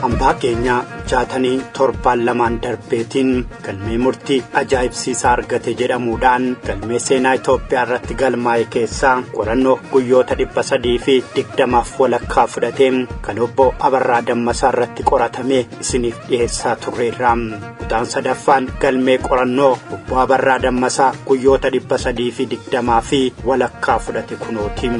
Hambaa keenya jaatanii torbaan lamaan darbeetiin galmee murtii ajaa'ibsiisaa argate jedhamuudhaan galmee seenaa Itoophiyaa irratti galmaa'e keessaa qorannoo guyyoota 320f walakkaa fudhatee kan obbo Abarraa Dammasaa irratti qoratame isiniif dhiyeessaa turreerra. Kutaan sadaffaan galmee qorannoo obbo Abarraa Dammasaa guyyoota 320 fi walakkaa fudhate kunooti.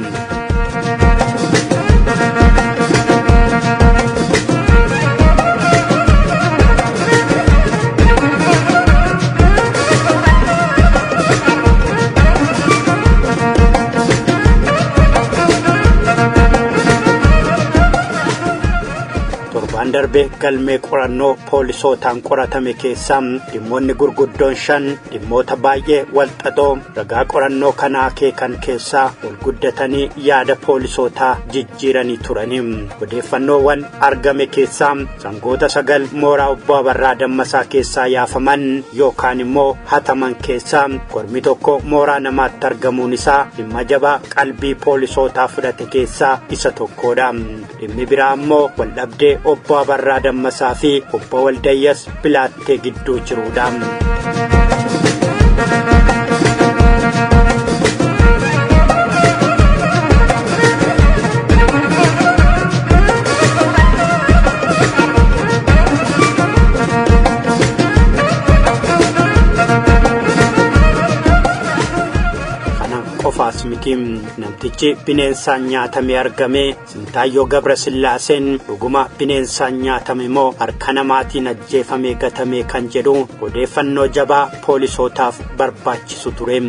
Torbaan darbe galmee qorannoo poolisootaan qoratame keessaa dhimmoonni gurguddoon shan dhimmoota baay'ee walxaxoo ragaa qorannoo kanaa akeekan keessaa ol guddatanii yaada poolisootaa jijjiiranii turani. Odeeffannoowwan argame keessaa sangoota 9 mooraa obbo Abarraa Dammasaa keessaa yaafaman yookaan immoo hataman keessaa kormi tokko mooraa namaatti argamuun isaa dhimma jabaa qalbii poolisootaa fudhate keessaa isa tokkodha. Dhimmi biraa immoo waldhabdee obbo Abarraa Dammasaa fi obbo Waldayyas Bilaattee gidduu jirudha. Kana qofaas miti namtichi bineensaan nyaatamee argame Sintaayyoo Gabra Sillaaseen dhuguma bineensaan nyaatame moo harka namaatiin ajjeefamee gatame kan jedhu odeeffannoo jabaa poolisootaaf barbaachisu ture.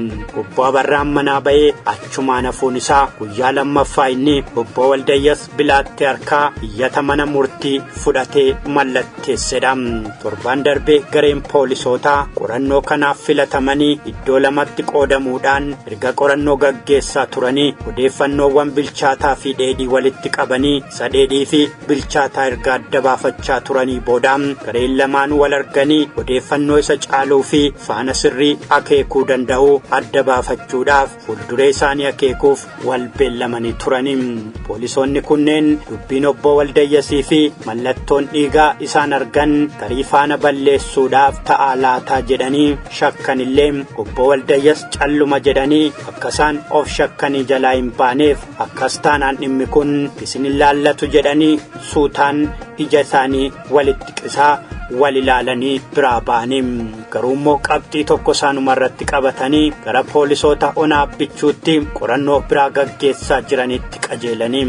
Obbo Abarraan manaa ba'ee achumaan hafuun isaa guyyaa lammaffaa inni obbo Waldayyas Bilaattee harkaa iyyata mana murtii fudhatee mallatteessedha. Torbaan darbe gareen poolisootaa qorannoo kanaaf filatamanii iddoo lamatti qoodamuudhaan erga qorannoo gaggeessaa turanii odeeffannoowwan bilchaataa fi dheedhii walitti qabanii isa dheedhii fi bilchaataa erga adda baafachaa turanii booda gareen lamaan wal arganii odeeffannoo isa caaluu fi faana sirrii akeekuu danda'u adda baafachuudhaaf fuulduree isaanii akeekuuf wal beellamanii turanii. Poolisoonni kunneen dubbiin obbo Waldayyasii fi mallattoon dhiigaa isaan argan tarii faana balleessuudhaaf ta'aa laataa jedhanii shakkanillee obbo Waldayyas calluma jedhanii akka isaan of shakkanii jalaa hin baaneef akkas taanaan dhimmi kun isin hin laallatu jedhanii suutaan ija isaanii walitti qisaa wal ilaalanii biraa ba'anii. Garuu immoo qabxii tokko isaanuma irratti qabatanii gara poolisoota onaa abbichuutti qorannoo biraa gaggeessaa jiranitti qajeelanii.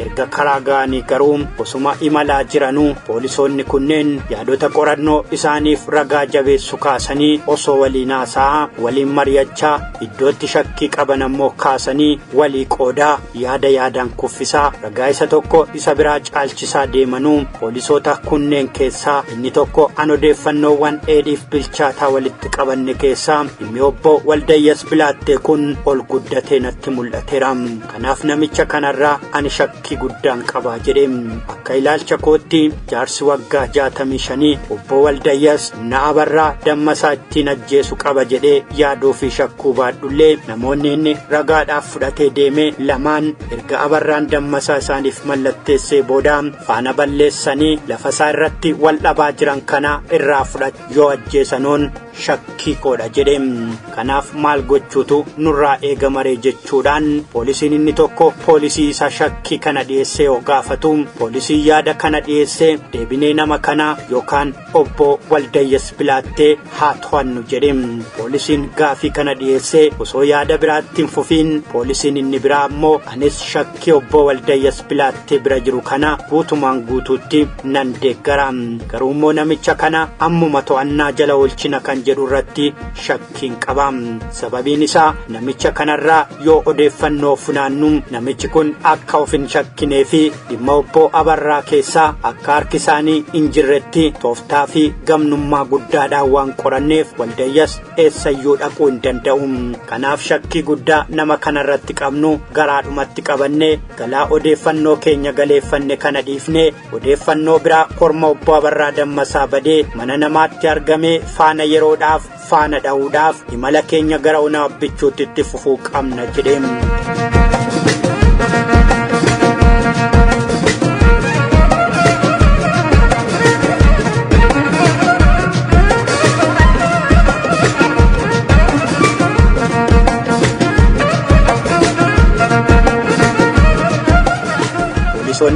Erga karaa ga'anii garuu osuma imalaa jiranuu poolisoonni kunneen yaadota qorannoo isaaniif ragaa jabeessu kaasanii osoo waliin haasa'aa waliin mari'achaa iddootti shakkii qaban ammoo kaasanii walii qoodaa yaada yaadaan kuffisaa ragaa isa tokko isa biraa caalchisaa deemanuu poolisoota kunneen keessaa inni tokko an odeeffannoowwan dheedhiif bilchaataa walitti qabanne keessaa dhimmi obbo Waldayyas Bilaattee kun ol guddatee natti mul'ateera. Kanaaf namicha kanarraa ani shakkii guddaan qaba jedhe. Akka ilaalcha kootti jaarsi waggaa 65 obbo Waldayyas humna Abarraa Dammasaa ittiin ajjeesu qaba jedhee yaaduu fi shakkuu baadhullee namoonni inni ragaadhaaf fudhatee deeme lamaan erga Abarraan Dammasaa isaaniif mallatteessee booda faana balleessanii lafa isaa irratti wal dhabaa jiran kana irraa fudhate yoo ajjeesanoon shakkii koodha jedhe. Kanaaf maal gochuutu nurraa eegamaree jechuudhaan poolisiin inni tokko poolisii isa shakkii kana dhiyeessee yoo gaafatu poolisiin yaada kana dhiyeessee deebinee nama kana yookaan obbo Waldayyas Bilaattee haa to'annu jedhe. Poolisiin gaafii kana dhiyeessee osoo yaada biraatti hin fufiin poolisiin inni biraa immoo anis shakkii obbo Waldayyas Bilaattee bira jiru kana guutumaan guutuutti nan deeggara. Garuu immoo namicha kana ammuma to'annaa jala oolchina kan jedhu irratti shakkiin qaba. Sababiin isaa namicha kanarraa yoo odeeffannoo funaannu namichi kun akka of hin shakkinee fi dhimma obbo Abarraa keessaa akka harki isaanii hin jirretti tooftaa fi gamnummaa guddaadhaan waan qoranneef Waldayyas eessayyuu dhaquu hin danda'u. Kanaaf shakkii guddaa nama kanarratti qabnu garaadhumatti qabannee galaa odeeffannoo keenya galeeffanne kana dhiifnee odeeffannoo biraa korma obbo Abarraa Dammasaa badee mana namaatti argamee faana yeroodhaaf faana dha'uudhaaf imala keenya gara ona abbichuutti itti fufuu qabna jedhee.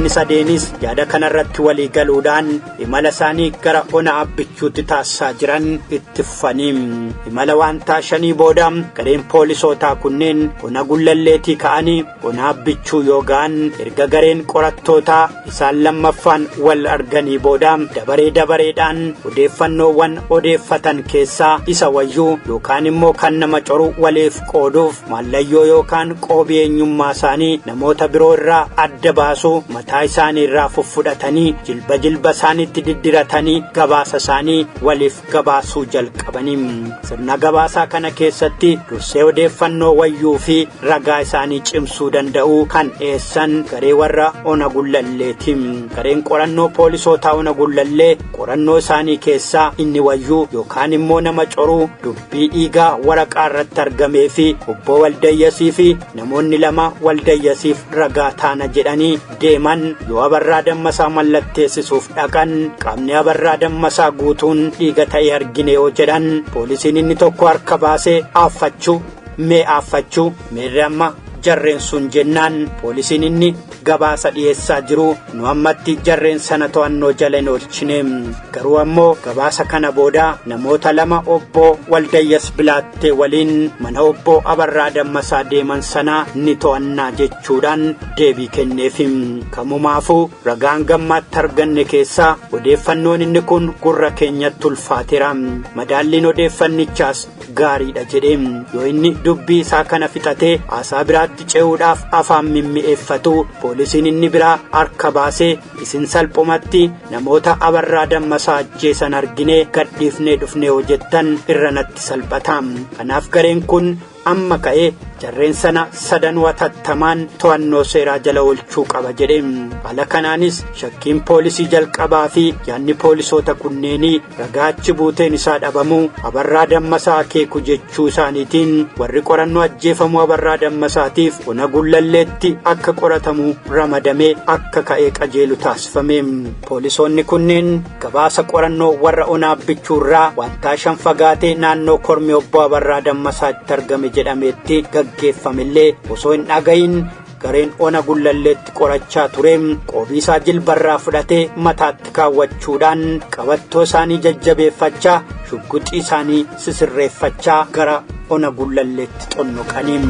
Poolisoonni sadeenis yaada kanarratti walii galuudhaan imala isaanii gara ona Abbichuutti taasisaa jiran itti fufanii. Imala waantaa shanii booda gareen poolisootaa kunneen ona Gullalleetii ka'anii ona Abbichuu yoo ga'an, erga gareen qorattootaa isaan lammaffaan wal arganii booda, dabaree dabareedhaan odeeffannoowwan odeeffatan keessaa isa wayyuu yookaan immoo kan nama coru waliif qooduuf maallayyoo yookaan qoobii eenyummaa isaanii namoota biroo irraa adda baasuu mataa isaanii irraa fuffudhatanii jilba jilba isaaniitti diddiratanii gabaasa isaanii waliif gabaasuu jalqabanii. Sirna gabaasaa kana keessatti dursee odeeffannoo wayyuu fi ragaa isaanii cimsuu danda'u kan dhiyeessan garee warra ona Gullalleeti. Gareen qorannoo poolisootaa ona Gullallee qorannoo isaanii keessaa inni wayyuu yookaan immoo nama coruu dubbii dhiigaa waraqaa irratti argamee fi obbo Waldayyasii fi namoonni lama Waldayyasiif ragaa taana jedhanii deeman yoo Abarraa Dammasaa mallatteessisuuf dhaqan, qaamni Abarraa Dammasaa guutuun dhiiga ta'e argine yoo jedhan, poolisiin inni tokko harka baasee aaffachuu mee aaffachuu meerre amma jarreen sun jennaan, poolisiin inni gabaasa dhiyeessaa jiru nu ammatti jarreen sana to'annoo jala hin oolchine, garuu ammoo gabaasa kana booda namoota lama obbo Waldayyas Bilaattee waliin mana obbo Abarraa Dammasaa deeman sana ni to'annaa jechuudhaan deebii kenneef. Kamumaafuu ragaan gammaatti arganne keessaa odeeffannoon inni kun gurra keenyatti ulfaateera, madaalliin odeeffannichaas gaariidha jedhee yoo inni dubbii isaa kana fixatee haasaa biraatti ce'uudhaaf afaan mimmi'eeffatu, poolisiin inni biraa harka baasee isin salphumatti namoota Abarraa Dammasaa ajjeesan arginee gadhiifnee dhufnee hojjettan irra natti salphata, kanaaf gareen kun amma ka'ee jarreen sana sadanuu hatattamaan to'annoo seeraa jala oolchuu qaba jedhe. Haala kanaanis shakkiin poolisii jalqabaa fi yaadni poolisoota kunneenii ragaa achi buuteen isaa dhabamuu Abarraa Dammasaa akeeku jechuu isaaniitiin warri qorannoo ajjeefamuu Abarraa Dammasaatiif ona Gullalleetti akka qoratamu ramadamee akka ka'ee qajeelu taasifame. Poolisoonni kunneen gabaasa qorannoo warra ona Abbichuurraa wantaa shan fagaatee naannoo kormi obbo Abarraa Dammasaa itti argame jedhameetti gaggeeffamillee osoo hin dhagayin, gareen ona Gullalleetti qorachaa ture qoobii isaa jilbarraa fudhatee mataatti kaawwachuudhaan qabattoo isaanii jajjabeeffachaa, shugguxii isaanii sisirreeffachaa gara ona Gullalleetti xonnoqanii.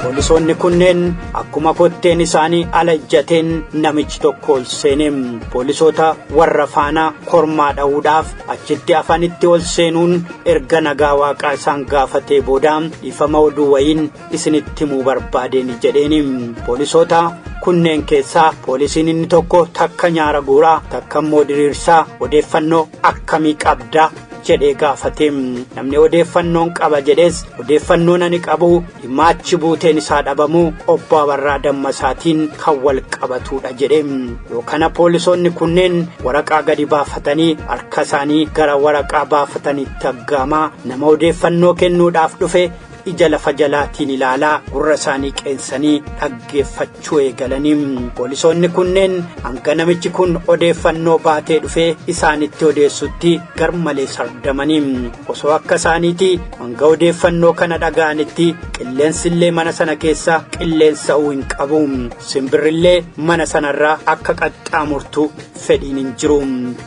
Poolisoonni kunneen akkuma kotteen isaanii ala ejjateen namichi tokko ol seene. Poolisoota warra faana kormaa dha'uudhaaf achitti afanitti ol seenuun erga nagaa waaqaa isaan gaafatee booda, dhiifama, oduu wayiin isinitti himuu barbaadeen jedheeni. Poolisoota kunneen keessaa poolisiin inni tokko takka nyaara guuraa, takka immoo diriirsaa, odeeffannoo akkamii qabdaa jedhee gaafate. Namni odeeffannoon qaba jedhees, odeeffannoon ani qabu dhimma achi buuteen isaa dhabamuu obbo Abarraa Dammasaatiin kan wal qabatudha jedhe. Yoo kana poolisoonni kunneen waraqaa gadi baafatanii harka isaanii gara waraqaa baafatanitti aggaamaa, nama odeeffannoo kennuudhaaf dhufe ija lafa jalaatiin ilaalaa, gurra isaanii qeensanii dhaggeeffachuu eegalanii. Poolisoonni kunneen hanga namichi kun odeeffannoo baatee dhufee isaanitti odeessutti garmalee sardamanii. Osoo akka isaaniitii hanga odeeffannoo kana dhaga'anitti qilleensillee mana sana keessa qilleensa'uu hin qabu, simbirrillee mana sanarraa akka qaxxaamurtu fedhiin hin jiru.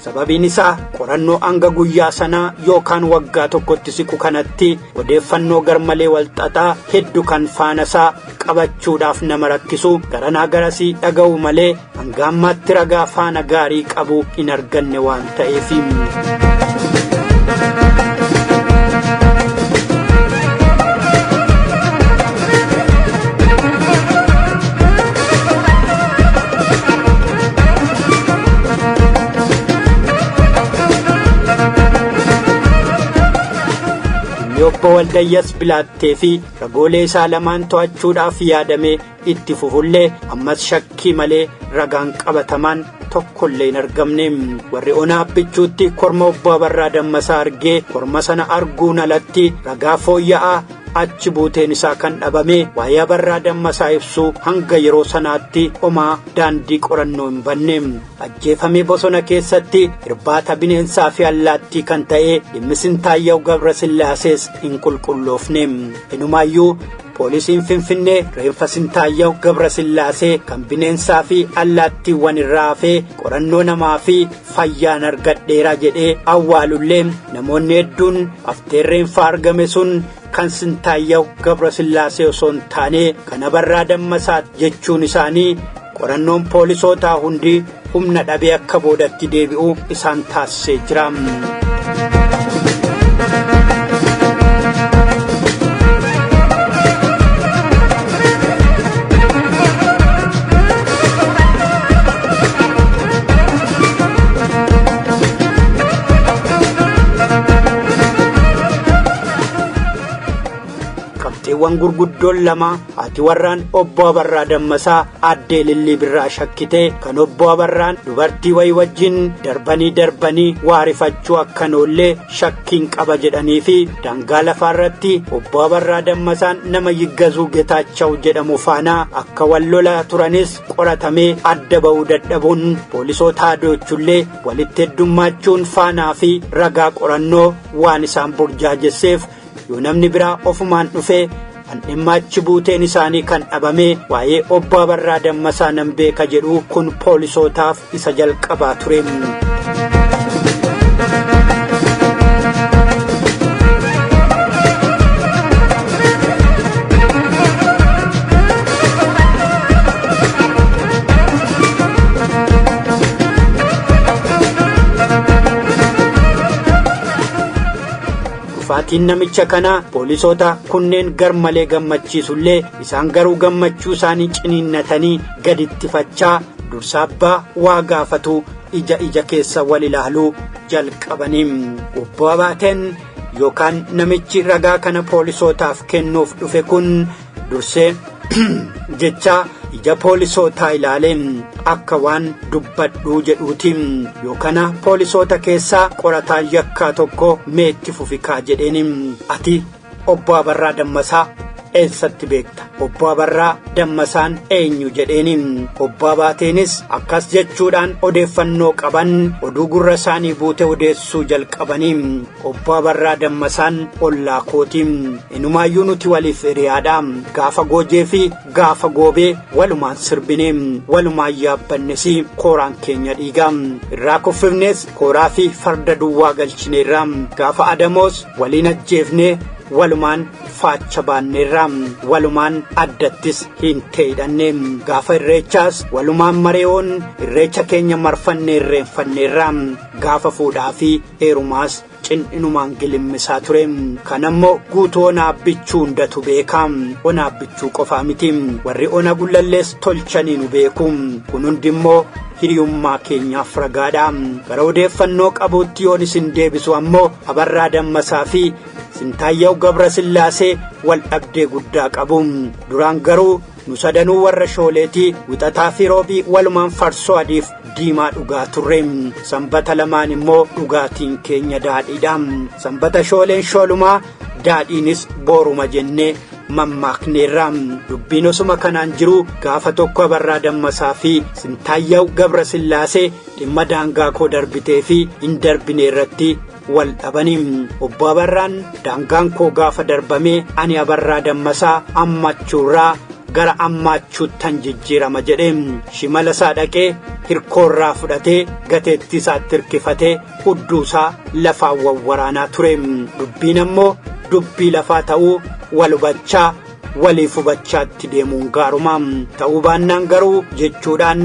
Sababiin isaa qorannoo hanga guyyaa sanaa yookaan waggaa tokkotti siqu kanatti odeeffannoo garmalee walxaxaa hedduu kan faanasaa qabachuudhaaf nama rakkisu garanaa garasii dhaga'u malee hanga ammaatti ragaa faana gaarii qabu hin arganne waan ta'eef. Dhimmi obbo Waldayyas Bilaattee fi ragoolee isaa lamaan to'achuudhaaf yaadamee itti fufullee, ammas shakkii malee ragaan qabatamaan tokkollee hin argamne. Warri onaa Abbichuutti korma obbo Abarraa Dammasaa argee korma sana arguun alatti ragaa fooyya'aa Achi buuteen isaa kan dhabame waa'ee Abarraa Dammasaa ibsuu hanga yeroo sanaatti homaa daandii qorannoo hin banne. Ajjeefamee bosona keessatti irbaata bineensaa fi allaattii kan ta'e dhimmi Sintaayyaw Gabrasillaasees hin qulqulloofne. Inumaayyuu poolisiin Finfinnee reenfa Sintaayyaw Gabrasillaasee kan bineensaa fi allaattiiwwan irraa hafee qorannoo namaa fi fayyaan argadheera jedhee awwaalullee, namoonni hedduun hafteen reenfa argame sun kan Sintaayyaw Gabrasillaasee osoo hin taane kan Abarraa Dammasaa jechuun isaanii qorannoon poolisootaa hundi humna dhabee akka boodatti deebi'u isaan taasisee jira. Qabxiiwwan gurguddoon lama haati warraan obbo Abarraa Dammasaa Aaddee Lillii Birraa shakkitee kan obbo Abarraan dubartii wayii wajjin darbanii darbanii waarifachuu akka noollee shakkiin qaba jedhanii fi daangaa lafaarratti obbo Abarraa Dammasaan nama Yiggazuu Getaachaw jedhamu faana akka wal lolaa turanis qoratamee adda ba'uu dadhabuun poolisoota adochullee walitti heddummachuun faanaa fi ragaa qorannoo waan isaan burjaajesseef, yoo namni biraa ofumaan dhufee kan dhimma achi buuteen isaanii kan dhabame waa'ee obbo Abarraa Dammasaa nan beeka jedhu kun poolisootaaf isa jalqabaa ture. Dhufaatiin namicha kanaa poolisoota kunneen garmalee gammachiisullee, isaan garuu gammachuu isaanii ciniinnatanii gadittifachaa dursa abbaa waa gaafatu ija ija keessa wal ilaaluu jalqabanii. Obbo Abaateen yookaan namichi ragaa kana poolisootaaf kennuuf dhufe kun dursee jecha ija poolisootaa ilaalee akka waan dubbadhuu jedhuuti. Yookaan poolisoota keessaa qorataan yakkaa tokko meetti fufikaa jedheen, "Ati obbo Abarraa Dammasaa eessatti beekta? Obbo Abarraa Dammasaan eenyu?" jedheen. Obbo Abaateenis akkas jechuudhaan odeeffannoo qaban, oduu gurra isaanii buute odeessuu jalqabanii: "Obbo Abarraa Dammasaan ollaa kooti. Inumaayyuu nuti waliif hiriyaadha. Gaafa goojee fi gaafa goobee walumaan sirbine, walumaan yaabbannes, kooraan keenya dhiiga irraa kuffifnes, kooraa fi farda duwwaa galchineerra. Gaafa adamoos waliin ajjeefne, walumaan faacha baanneerra, walumaan addattis hin teedhanne. Gaafa irreechaas walumaan mareewoon irreecha keenya marfannee irreenfanneerra. Gaafa fuudhaa fi heerumaas cin'inumaan gilimmisaa ture. Kanammoo guutuu onaa Abbichuu hundatu beeka. Ona Abbichuu qofaa miti, warri ona Gullallees tolchanii nu beeku. Kun hundi immoo hiriyummaa keenyaaf ragaadha. Gara odeeffannoo qabuutti yoon isin deebisu ammoo, Abarraa Dammasaa fi Sintaayyaw Gabrasillaasee wal dhabdee guddaa qabu. Duraan garuu nu sadanuu warra Shooleetii. Wixataa fi Roobii walumaan farsoo adiif diimaa dhugaa turre. Sanbata lamaan immoo dhugaatiin keenya daadhiidha. Sanbata Shooleen shoolumaa, daadhiinis booruma jennee mammaakneerra. Dubbiin osuma kanaan jiru gaafa tokko Abarraa Dammasaa fi Sintaayyaw Gabrasillaasee dhimma daangaa koo darbitee fi hin darbine irratti wal dhabanii. Obbo Abarraan daangaan koo gaafa darbamee ani Abarraa Dammasaa ammachuurraa gara ammaachuuttan jijjiirama jedhee shimala isaa dhaqee hirkoorraa fudhatee gateettii isaatti hirkifatee hudduusaa lafaan wawwaraanaa ture. Dubbiin ammoo dubbii lafaa ta'uu wal hubachaa, waliif hubachaatti deemuun gaaruma. Ta'uu baannaan garuu jechuudhaan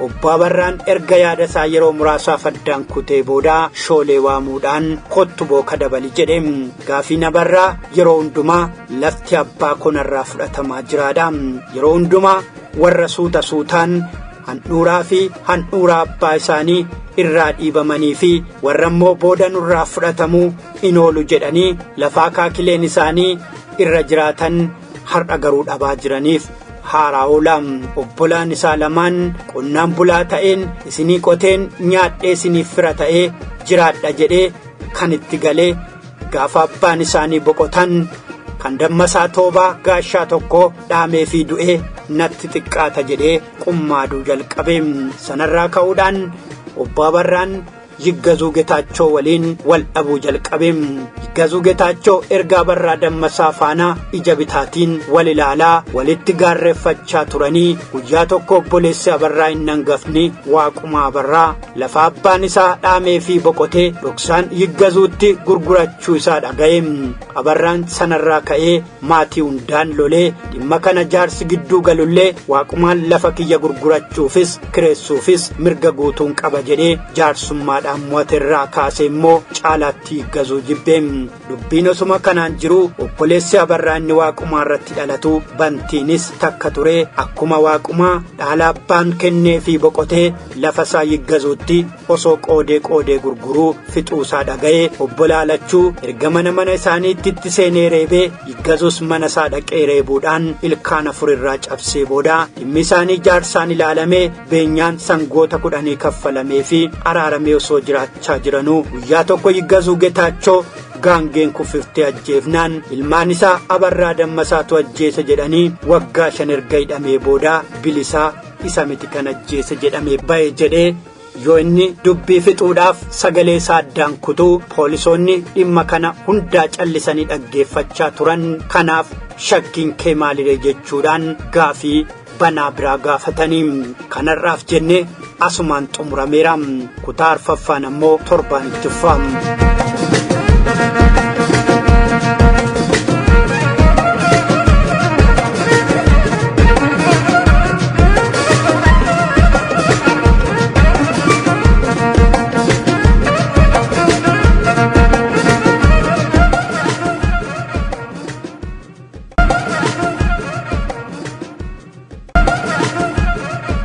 obbo Abarraan erga yaada isaa yeroo muraasaaf addaan kutee booda Shoolee waamuudhaan "Kottu booka dabali" jedhe. Gaafiin Abarraa yeroo hundumaa lafti abbaa konarraa fudhatamaa jiraadha. Yeroo hundumaa warra suuta suutaan handhuuraa fi handhuuraa abbaa isaanii irraa dhiibamanii fi warra immoo booda nurraa fudhatamuu in oolu jedhanii lafaa kaakileen isaanii irra jiraatan har'a garuu dhabaa jiraniif haaraa oola. Obbolaan isaa lamaan qonnaan bulaa ta'een isinii qoteen nyaadhee isiniif fira ta'ee jiraadha jedhee kan itti galee gaafa abbaan isaanii boqotan Kan Dammasaa Toobaa gaashaa tokko dhaamee fi du'ee natti xiqqaata jedhee qummaaduu jalqabe. Sanarraa ka'uudhaan obbo Abarraan Yiggazuu Getaachoo waliin wal dhabuu jalqabe. Yiggazuu Getaachoo erga Abarraa Dammasaa faana ija bitaatiin wal ilaalaa walitti gaarreeffachaa turanii guyyaa tokko obboleessi Abarraa inni hangafni Waaqumaa Abarraa lafa abbaan isaa dhaamee fi boqotee dhoksaan Yiggazuutti gurgurachuu isaa dhaga'e. Abarraan sanarraa ka'ee maatii hundaan lolee dhimma kana jaarsi gidduu galullee Waaqumaan lafa kiyya gurgurachuufis kireessuufis mirga guutuun qaba jedhee jaarsummaadhaan mo'ate irraa kaasee immoo caalaatti Yiggazuu jibbee. Dubbiin osuma kanaan jiru obboleessi Abarraa inni Waaqumaa irratti dhalatu Bantiinis takka ture akkuma Waaqumaa dhaala abbaan kennee fi boqotee lafa isaa Yiggazuutti osoo qoodee qoodee gurguruu fixuusaa dhaga'ee obbolaa lachuu erga mana mana isaaniitti itti seenee reebee Yiggazuus mana isaa dhaqee reebuudhaan ilkaan 4 irraa cabsee booda dhimmi isaanii jaarsaan ilaalamee beenyaan sangoota 10 kaffalamee fi araaramee osoo jiraachaa jiranuu guyyaa tokko Yiggazuu Getaachoo gaangeen kuffiftee ajjeefnaan ilmaan isaa Abarraa Dammasaatu ajjeese jedhanii waggaa 5 erga hidhamee booda bilisaa isa miti kan ajjeese jedhamee ba'e jedhee yoo inni dubbii fixuudhaaf sagalee isaa addaan kutuu poolisoonni dhimma kana hundaa callisanii dhaggeeffachaa turan. Kanaaf shakkiin kee maaliree jechuudhaan gaafii banaa biraa gaafatanii kanarraaf jennee asumaan xumurameera. Kutaa arfaffaan ammoo torbaan itti fufa.